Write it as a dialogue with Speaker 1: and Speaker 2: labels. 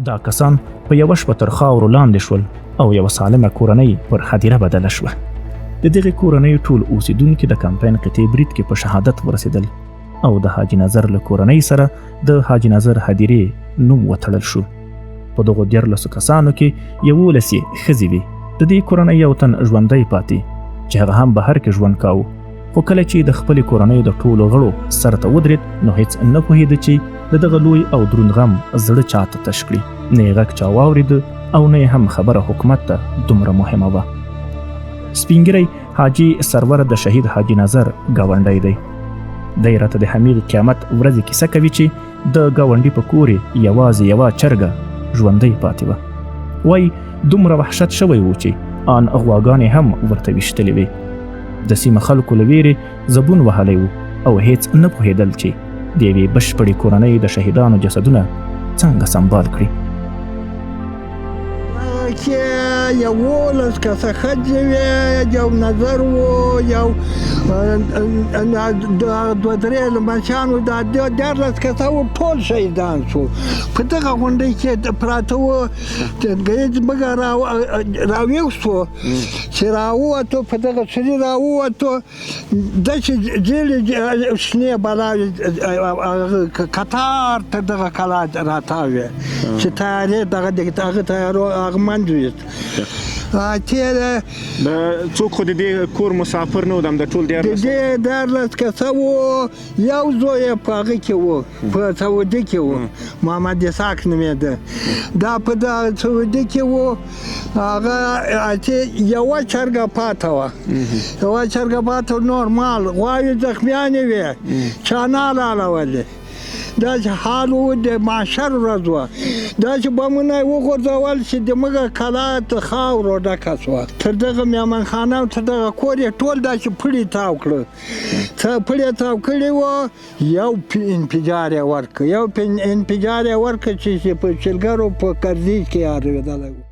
Speaker 1: دا کسان په یوه شپه تر خاورو لاندې شول او یوه سالمه کورنۍ پر هدیره بدله شوه. د دغې کورنۍ ټول اوسیدونکي د کمپاین قطعې برید کې په شهادت ورسېدل او د حاجي نظر له کورنۍ سره د حاجي نظر هدیرې نوم وتړل شو. په دغو 13 کسانو کې 11 یې ښځې وې. د دې کورنۍ یو تن ژوندی پاتې چې هغه هم بهر کې ژوند کاوه، خو کله چې د خپلې کورنۍ د ټولو غړو سر ته ودرېد نو هیڅ نه پوهېده چې د دغه لوی او دروند غم زړه چاته تش کړي. نه یې غږ چا واورېده او نه یې هم خبره حکومت ته دومره مهمه وه. سپینږیری حاجي سرور د شهید حاجي نظر ګاونډی دی. دی راته د همېغې قیامت ورځې کیسه کوي چې د ګاونډي په کور یې یوازې یوه چرګه ژوندۍ پاتې وه. وایي دومره وحشت شوی و چې آن غواګانې هم ورته ویشتلې وې. د سیمه خلکو له ویرې زبون وهلی و او هیڅ نه پوهېدل چې د یوې بشپړې کورنۍ د شهیدانو جسدونه څنګه سمبال کړي.
Speaker 2: کې 11 کسه ښځې وې، یو نظر و، یو دوه درې لمسیان وو، دا 13 کسه وو، ټول شهیدان شو. په دغه غونډۍ کې پراته وو. ګهیځ موږ راویښ شو، چې راووتو په دغه سوري راووتو، داسې ځېلې شنې بلاوې کتار تر دغه کلا راتاوې چې تیارې دغه د هغه تیارو هغه منځ ویست. تېره
Speaker 3: د څوک خو د دې کور مسافر نه و، د ټول
Speaker 2: 13 د دې 13 کسه وو، یو زوی یې په هغه کې و، په سعودي کې و، محمد اسحاق نومېده، دا په دغه سعودي کې و. هغه چې یوه چرګه پاته وه، یوه چرګه پاته، نور مال غواوې زخمیانې وې، چا نه حلالولې. داسې حال و، د محشر ورځ وه، داسې بمونه یې وغورځول چې د موږ کلا تر خاورو ډکه شوه. تر دغه میامنخانه او تر دغه کور یې ټول داسې پړي تاو کړه، پړي تاو کړي وو. یو انفجار یې ورکړ، یو انفجار یې ورکړ چې په چلګرو په کرزي کې اورېدلی و.